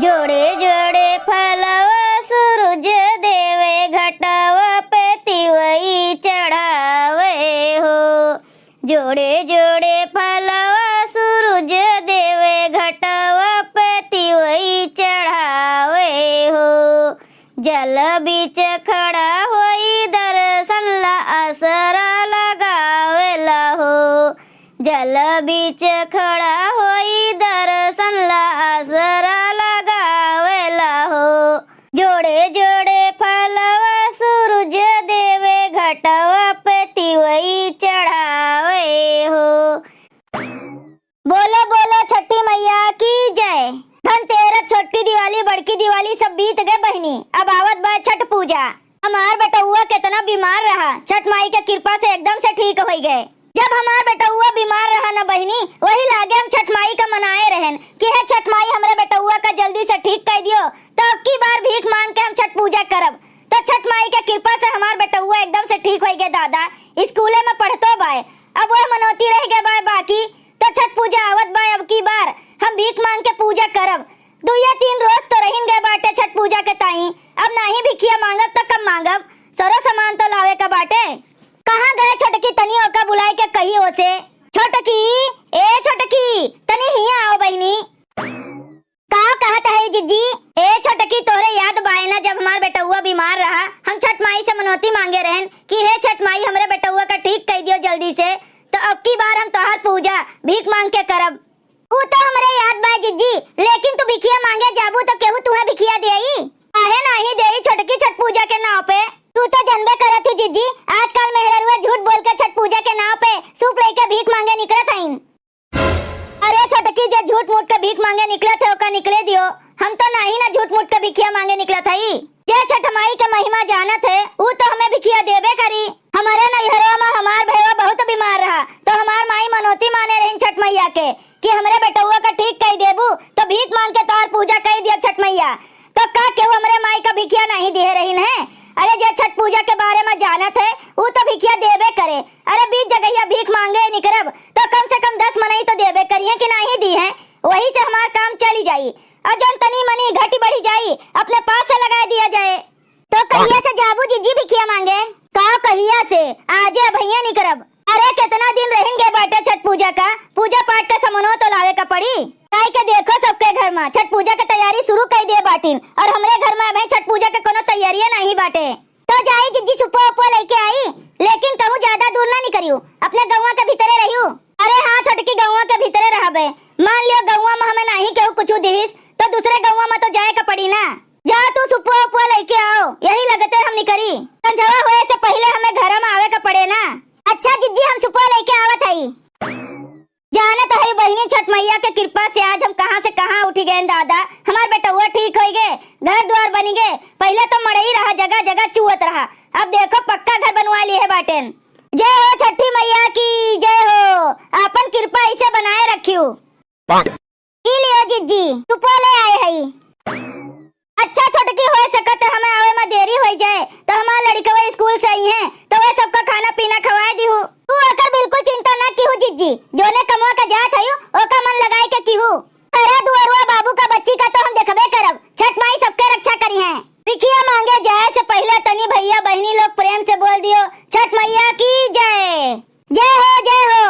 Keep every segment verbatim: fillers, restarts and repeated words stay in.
जोड़े जोड़े फलवा सूरज देवे, घटवा पे तिवई चढ़ावे हो। जोड़े जोड़े फलवा सूरज देवे, घटवा पे तिवई चढ़ावे हो। जल बीच खड़ा होई दर्शन ला असरा लगावेला हो। जल बीच खड़ा होई दर्शन ला असरा लगावेला हो। जोड़े जोड़े फलवा सूरज देवे, घटवा पे तिवई चढ़ावे हो। बोलो बोलो छठी मैया की जय। धनतेरस, छोटकी दिवाली, बड़की दिवाली सब बीत गए बहिनी, अब आवत बा छठ पूजा। हमार बेटउआ केतना बीमार रहा, छठ माई के कृपा से एकदम से ठीक होइ गए। जब हमार बेटउआ बीमार रहा न बहिनी, वही लागे हम छठ माई का मनाए रहन कि हे छठ माई, हमरे बेटउआ का जल्दी से ठीक कइ दियो, तो अब की बार भीख मांग के हम छठ पूजा करब। तो छठ माई के कृपा से हमार बेटउआ एकदम से ठीक होइ गए दादा, स्कूले में पढ़तो बाय। अब वह मनौती रह गए बाय बाकी, तो छठ पूजा आवत बा, अब की बार हम भीख मांग के पूजा करब। दुइया तीन रोज तो रहिन गए बाटे छठ पूजा के ताई, अब नाही भिखिया मांगब तो कब मांगब? सरो सामान तो लावे का बाटे। कहाँ गए छोटकी? तनी ओका बुलाए के कही ओसे। छोटकी, ए छोटकी, तनी हिया आओ बहिनी। का कहत है जिज्जी? ए छोटकी, तोहरे याद बाय ना, जब हमार बेटउआ बीमार रहा, हम छठ माई से मनौती मांगे रहन कि हे छठ माई, हमरे बेटउआ का ठीक कइ दियो जल्दी से, तो अब की बार हम तोहार पूजा भीख मांग के करब। ऊ तो हमरे याद बा जिज्जी, लेकिन तू भिखिया मांगे जाबू तो केहू तुहे भिखिया देई? काहे नाही देई छोटकी छठ पूजा के नाव पे? तू तो जनबे करत हू जिज्जी, आजकल मेहररुआ झूठ बोल के छठ पूजा के नाव पे सूप लेके भीख मांगे निकलत हईन। अरे छोटकी, जे झूठ मूठ के भीख मांगे निकलत है, ओका निकले दियो। हम तो नाही ना झूठ मूठ के भिखिया मांगे निकलत हई। जे छठ माई के महिमा जानत है, ऊ तो हमें भिखिया देबे करी। हमरे नैहरवा में हमार भैया बहुत बीमार रहा, तो हमार माई मनौती माने रहिन छठ मैया के कि हमरे बेटउआ का ठीक कइ देबू, तो भीख मांग के तोहार पूजा कइ दिया छठ मैया। तो का केहू हमरे माई का भिखिया नाही दिहे रहिन है? अरे, जे छठ पूजा के बारे में जानत है, ऊ तो भिखिया देबे करे। अरे, बीच जगहिया भीख मांगे निकरब, तो कम से कम दस मनई तो देबे करिहें कि नाही दिहें, वही से हमार काम चली जाई। और जौन तनी मनी घटी बढ़ी जाई, अपने पास से लगाए दिया जाए। तो कहिया से जाबू जिज्जी भिखिया मांगे? का कहिया से? आजे अबहिया निकरब। अरे, केतना दिन रहिन गए बाटे छठ पूजा का, पूजा पाठ का सामानो तो लावे का पड़ी। जाए के देखो सबके घर में छठ पूजा के तैयारी शुरू कइ दे बाटिन, और हमरे घर में अबहीं छठ पूजा के कोनो तैयारिये नाही बाटे। तो जाई जिज्जी सुपुआ उपुआ लइके आई, लेकिन कहूँ ज्यादा दूर ना निकरियो, अपने गौवा के भीतरे रहियो। अरे हाँ छोटकी, गौवा के भीतरे रहबे। मान लियो गौवा में हमें नाही केहू कुछ दिहिस, तो दूसरे गौवा में तो जाए का पड़ी ना। जा तू सुपुआ उपुआ लइके आओ, यही लगते हम निकरी। संझवा होए से पहिले हमें घर में आवे का पड़े ना। अच्छा जिज्जी, हम सुपुआ लइके आवत हई। जानत हई बहिनी, छठ मैया के कृपा से आज हम कहाँ से कहाँ उठी गए दादा। हमार बेटउआ ठीक होइ गए, घर द्वार बनी गए। पहिले तो मड़ई रहा, जगह जगह चुअत रहा, अब देखो पक्का घर बनवा लिए है बाटेन। जय हो छठी मैया की, जय हो। आपन कृपा ऐसे बनाए रखियो। ई लियो जिज्जी, सुपुआ ले आए हई। अच्छा छोटकी, होए सकत है हमें आवे में देरी होइ जाए, तो हमार लड़िकवा स्कूल से अइहें, तो वह सबका खाना पीना खवाए दिहू। तू ओकर बिल्कुल चिंता ना किहू जिज्जी, जोने कमवा का जात हयू, ओका मन लगाए के किहू। अरे दुअरुआ बाबू का बच्ची का तो हम देखबे करब, छठ माई सबके रक्षा करिहें। भिखिया मांगे जाए से पहिले तनी भैया बहिनी लोग प्रेम से बोल दियो, छठ मैया की जय। जय हो, जय हो।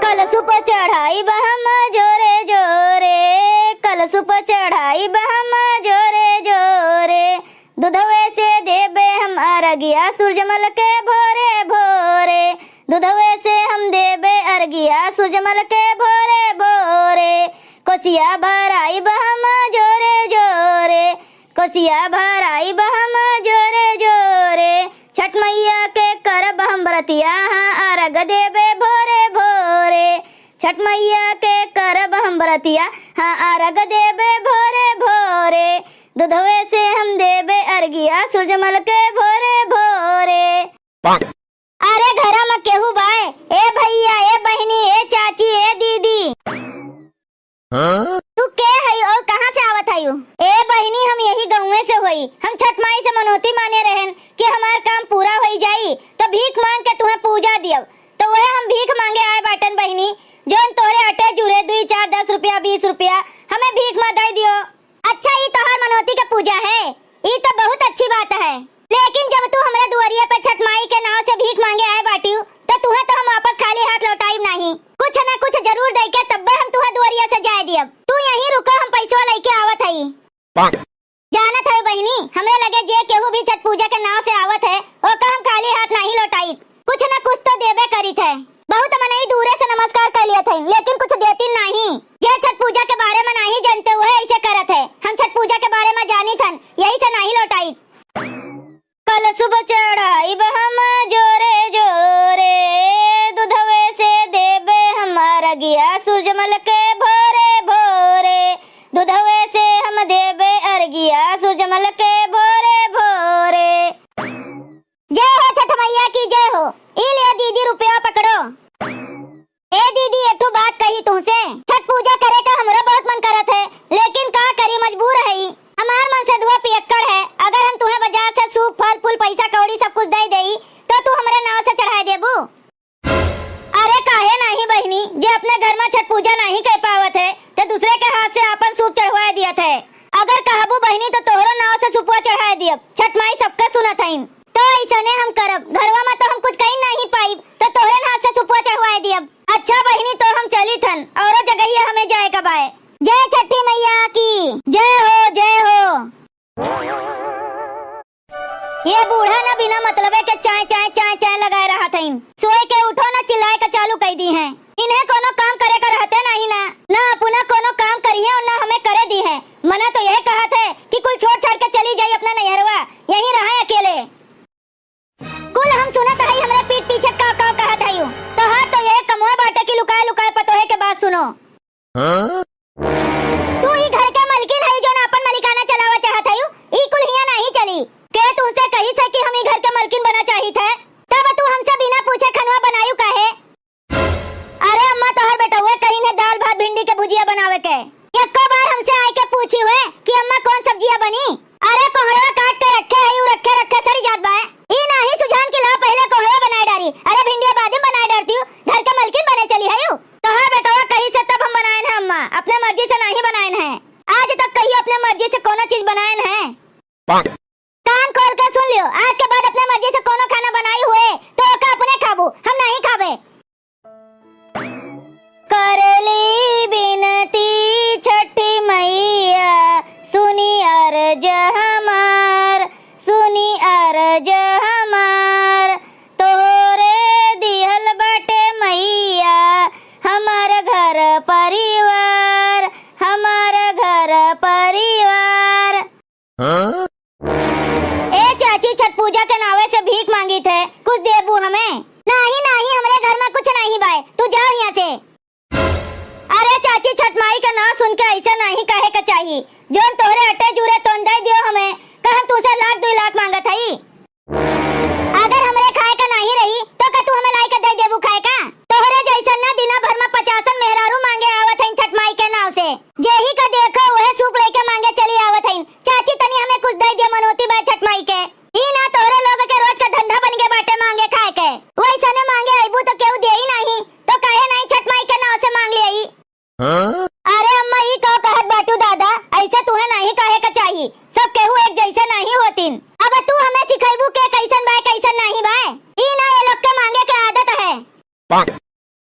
कलशुप चढ़ाइब हम जोरे जोरे, कलशुप चढ़ाइब हम जोरे जोरे। दुधवे से देबे हम अरगिया सूरजमल के भोरे भोरे। दुधवे से हम देबे अरगिया सूरजमल के भोरे भोरे। कोसिया भराइब हम जोरे जोरे, कोसिया भराइब हम जोरे जोरे। छठ मैया के करब हम बरतिया, हाँ, अरग देबे भोरे भोरे। छठ मैया के करब हम बरतिया, हाँ, अरग देबे भोरे भोरे। दुधवे से हम देबे अरगिया सूरजमल के भोरे भोरे। अरे घरा में केहू बाय? ए भैया, ए बहिनी, ए चाची, ए दीदी। हाँ? तू के हई और कहाँ से आवत हयू? ए बहिनी, हम यही गौवे से होई। हम छठ माई से मनौती माने रहन कि हमार काम पूरा होई जाई, तो भीख मांग के तुहें पूजा दियब। तो वह हम भीख मांगे आए बाटन बहिनी, जौन तोहरे अटे जुरे दुई चार दस रुपया भी बीस रुपया हमें भीख मा दइ दियो। अच्छा, ई तोहार मनौती के पूजा है, ई तो बहुत अच्छी बात है। लेकिन जब तू हमरे दुआरिया पे छठ माई के नाव से भीख मांगे आए बाटिउ, तो तुहे तो हम वापस खाली हाथ लौटाइब नाही। कुछ ना कुछ जरूर दइ के तब्बे हम तुहे दुआरिया से जाए दियब। तू यहीं रुको, हम पैसवा लइके आवत हई। जानत है बहिनी, हमरे लगे जे केहू भी छठ पूजा के नाव से आवत है, ओका हम खाली हाथ नाही लौटाइत। कुछ न कुछ तो देबे करित है। बहुत मनई दूरे से नमस्कार कर लियत है, लेकिन कुछ देतिन नाही। जे छठ पूजा के बारे में नाही जानते, वह ऐसे करत है। हम छठ पूजा के बारे में जानित हन, यही से नाही लौटाइत। कलशुप चढ़ाइब हम जोरे जोरे, दुधवे से देबे हम अरगिया सूरजमल के भोरे भोरे। दुधवे से हम देबे अरगिया सूरजमल के भोरे भोरे। जय हो छठ मैया की जय हो। ई ले दीदी रुपया पकड़ो। ए दीदी, एक ठो बात कही तुहसे, छठ पूजा करे का हमरो बहुत मन करत है, लेकिन का करी, मजबूर हई। हमार मन से धुआ पियक्कड़ है। अगर हम तुहे बाजार से सूप, फल फूल, पैसा कौड़ी सब कुछ दइ देई, तो तू हमरे नाव से चढ़ाए देबू? अरे काहे नाही बहिनी, जे अपने घर में छठ पूजा नाही कर पावत है, तो दूसरे के हाथ से आपन सूप चढ़वाए दियत है। अगर कहबू बहिनी, तो तोहरो नाव से सुपवा चढ़ाए दियब। छठ माई सबका सुनत हईन। तो ऐसने हम करब, घरवा में तो हम कुछ कहीं नाही पाइब, तो तोहरे हाथ से सुपवा चढ़वाए दियब। अच्छा बहिनी, तो हम चलित हन, औरो जगहिया हमें जाए का बाय। जय छठी मैया की जय हो, जय हो। ये बूढ़ा ना बिना मतलबे के चाय, चाय, चाय, चाय लगाए रहत हईन। सोए के उठो ना, चिल्लाए का चालू कइ दी हैं। इन्हें कोनो काम करे का रहते नाही ना, ना अपना कोनो काम करिहे और ना हमें करे दी हैं। मना तो यह कहत है कि कुल छोड़ छाड़ के चली जाई अपना नैहरवा, यहीं रहा अकेले। कुल हम सुनत हई, हमरे पीठ पीछे काव काव कहत हई। तोहार तो यह कमवा बाटे कि लुकाए लुकाए पतोहे के बात सुनो। हाँ? तू ही घर के मलकिन हई, जोन आपन मलिकाना चलावा चाहत हई, ई कुल हियां नाही चली। के तुमसे कही से कि हम ई घर के मलकिन बना चाहित है, तब तू हमसे बिना पूछे खनवा बनायू काहे? अरे अम्मा, तोहर बेटउए कहिन है दाल भात भिंडी के भुजिया बनावे के। एको बार हमसे आए के पूछी हुए कि अम्मा कौन सब्जिया बनी? अरे कोहड़वा काट के रखे है, उ रखे रखे सड़ी जात बा। ई नाही सुझान कि लाओ पहिले कोहड़वा बनाए डारी। अरे भिंडिया बाद में बनाए डारती हूँ, घर के मलकिन बने चली है यू। तोहर बेटवा कही से तब हम बनाएन है अम्मा, अपने मर्जी से नाही बनाएन है। आज तक कहियो अपने मर्जी से कोनो चीज बनाएन है। कान खोल के सुन लियो, आज के बाद अपने मर्जी से कोनो खाना बनाई हुए तो ओका अपने खाबू, हम नाही खाबे। करली बिनती छठी मैया, सुनी अरज हमार, सुनी अरज हमार। तोहरे दिहल बाटे मैया हमार घर परिवार, हमार घर परिवार। हाँ? ए चाची, छठ पूजा के नावे से भीख मांगित है, कुछ देबू हमें? नाही, नाही, हमरे घर में कुछ नाही बाय, तू जाओ हियां से। अरे चाची, छठ माई के नाव सुन के ऐसे नाही कहे के चाही। जोन तोहरे अटे जुरे तोन दे दियो हमें, का हम तुसे लाख दुई लाख मांगत हई? अगर हमरे खाए का नाही रही, तो का तू हमें लाई के दे देबू खाए का? तोहरे जैसन ना दिना भर में पचासन मेहरारू मांगे आवत हईन छठ माई के नाव से। जेही का देखो, वहे सूप लेके मांगे चली आवत हईन। चाची, तनी हमें कुछ दे दे, मनौती बा छठ माई के। ई ना तोहरे लोग के रोज का धंधा बन गए बाटे मांगे खाए के। वैसने मांगे अइबू तो केहू देई नाही, तो काहे नाही छठ माई के नाव से मांग लेई? हाँ? अरे अम्मा, ई का कहत बाटू दादा, ऐसे तुहे नाही कहे के चाही। सब केहू एक जैसे नाही होतिन। अब तू हमें सिखैबू के कैसन बाय, कैसन नाही बाय? ई ना ये लोग के मांगे के आदत है।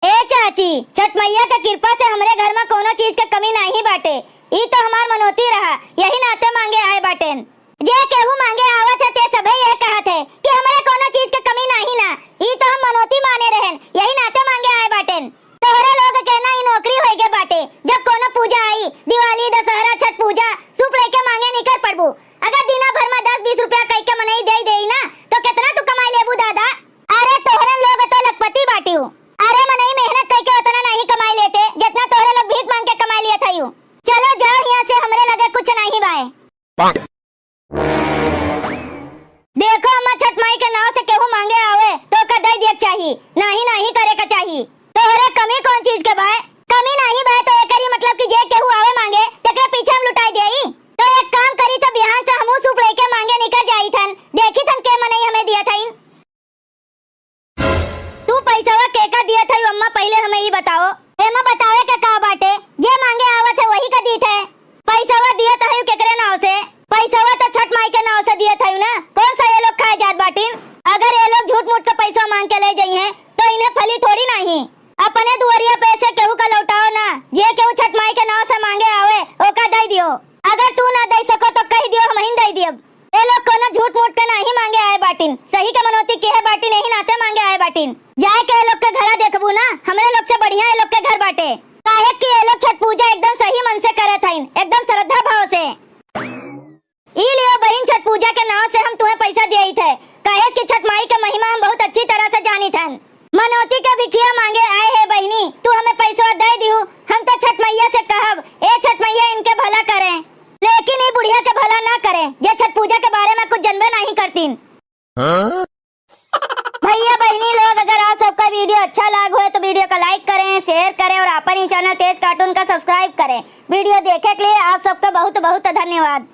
ए चाची, छठ मैया के कृपा से हमरे घर में कोनो चीज के कमी नाही बाटे। ई तो हमार मनौती रहा, यही नाते मांगे आए बाटेन। जे केहू मांगे आवत है, ते सभे यह कहत है कि हमरे कोनो चीज के कमी नाही ना। ई तो हम मनौती माने रहेन, यही नाते मांगे आए बाटेन। तोहरे लोग के ना ई नौकरी होइगे बाटे, जब कोनो पूजा आई, दिवाली, दशहरा, छठ पूजा, सूप लेके मांगे निकर पड़बू। अगर दिना भर में दस बीस रुपया कई के मनई दे देई ना, तो कितना तू कमाई लेबू दादा? अरे तोहरे लोग तो लखपति बाटियो। अरे मनई मेहनत कई के उतना नाही कमाई लेते, जितना तोहरे लोग भीख मांग के कमाई लिया था यू। चलो जाओ यहाँ से, हमरे लगे कुछ नाही बाय। ई लियो बहिन, छठ पूजा के नाव से हम तुहें पैसा दियत है, काहेस कि छठ माई के महिमा हम बहुत अच्छी तरह से जानित हन। मनौती के भिखिया मांगे आए हे बहिनी, तू हमें पैसवा दे दिहू, हम तो छठ मैया से कहब, ए छठ मैया इनके भला करें, लेकिन ई बुढ़िया के भला ना करें, जे छठ पूजा के बारे में कुछ जनबे नहीं करतीन। हाँ? भैया बहिनी लोग, अगर आप सबका video अच्छा लाग होए तो video का like करें, share करें और अपन ही channel तेज cartoon का subscribe करें। Video देखे के लिए आप सबका बहुत बहुत धन्यवाद।